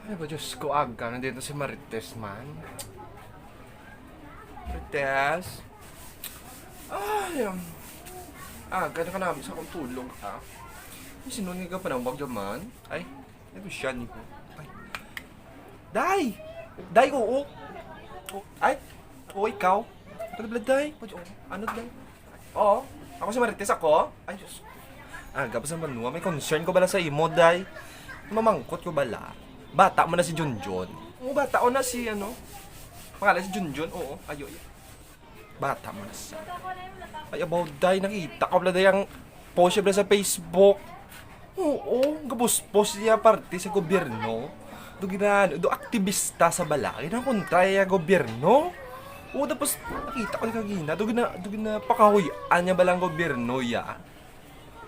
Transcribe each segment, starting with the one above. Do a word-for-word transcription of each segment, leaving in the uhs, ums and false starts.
Ay ba, Diyos ko, aga na dito si Marites man. Marites? Ay, um, aga na ka namin sa akong tulog, ah. Ay, sino nga ka panawag dyan man? Ay, ito siya ni ko. Ay. Day! Day, oo! O, ay, o, ikaw? Ano ba, Day? Ano, Day? Oo, ako si Marites ako. Ay, Diyos. Aga pa sa banwa, may concern ko bala sa imo, Day. Mamangkot ko bala. Bata mo na si Junjun. Oo, bata ko na si, ano, pangalan si Junjun, oo. Ayo, ayo. Bata mo na siya. Ay, abaw, Day, nakita ko bala, Day, ang post siya bala sa Facebook. Oo, gabuspos niya parte sa gobyerno. Do gina-, do aktivista sa bala, ginakontra iya gobyerno. Oo, tapos nakita ko kagina, do gina-, do ginapakahuy-an niya bala ang gobyerno, ya.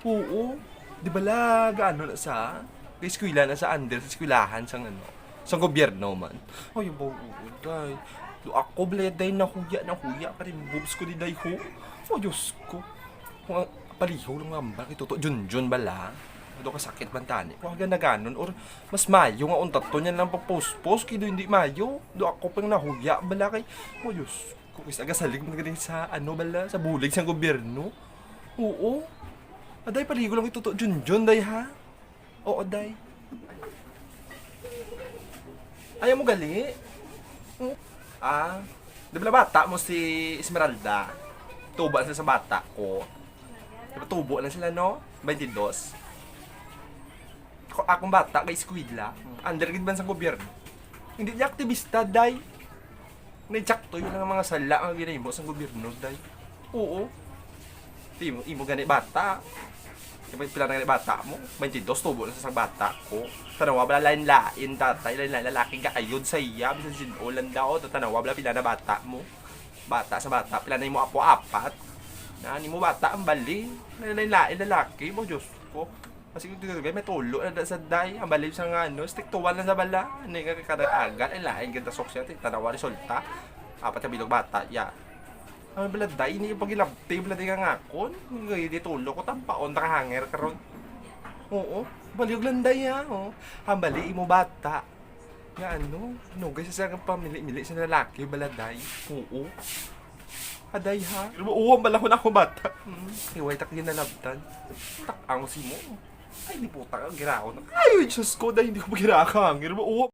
Oo, di bala gaano na sa, kay eskwela na sa under, sa eskwelahan sang ano, sang gobyerno man. Ay, abaw, oo, Day. Do ako bala, Day, nahuya, nahuya pa rin boobs ko di, Day, ho. Oh, Diyos ko. Kung ang paliho lang mamba, kay Toto Junjun bala. Do kasakit man tani. Kung aga na ganon, or mas mayo nga untaton niya lang pag-post-post, kay do hindi mayo. Do ako pang nahuya bala kay, oh, Diyos ko, kis aga salig man galing sa, ano bala, sa bulig sang gobyerno. Oo. Aday, paligo lang kay Toto Junjun, Day, ha? Oo, Day. Ayaw mo gali? Hmm? Ah, di ba bata mo si Esmeralda? Tubo na sila sa bata ko. Di ba tubo na sila, no? Twenty-dos. Ako, akong bata kay eskwela. Under gid man sa gobyerno. Hindi niya aktivista, Day. May tsakto yun ang mga sala nga ginahimo sang gobyerno, Day. Oo. Imo, imo gani bata. Di ba pila na gani bata mo? Twenty-dos, tubo na sa bata ko. Tanawa bala lain-lain, tatay, lain-lain lalaki, gaayod sa iya, bisan sin-o lang daw. Tanawa bala pila na bata mo. Bata sa bata, pila na imo apo, apat. Na, nimo bata, ang bali. Lain-lain lalaki mo, Diyos ko. Kasi kung tinutugay, may tulo na da sa, Day. Ang bali sa nga, ano, striktuhan lang sa bala. Ano yung kada agal, ay lain, ganda sok siya, tanawa resulta. Apat ka bilog bata, ya. Ang bala, Day, ini yung pagilabti, bala, Day, nga ngakon. Ngayon, di tulo ko, tampaon, nakahanger karon. Oo, baliw lang, Day, ha, oh. Ang bali, imo bata. Nga ano, nugay sa sarang pamili-mili sa lalaki, bala, Day. Oo. Aday, ha? Pero uwang bala ko na ako bata. Hmm, iway tak ginalabtan. Tak ang si mo. Ay, di puta ka, giraon. Ay, Diyos ko, Day, hindi ko magiraon ka. Pero uwang.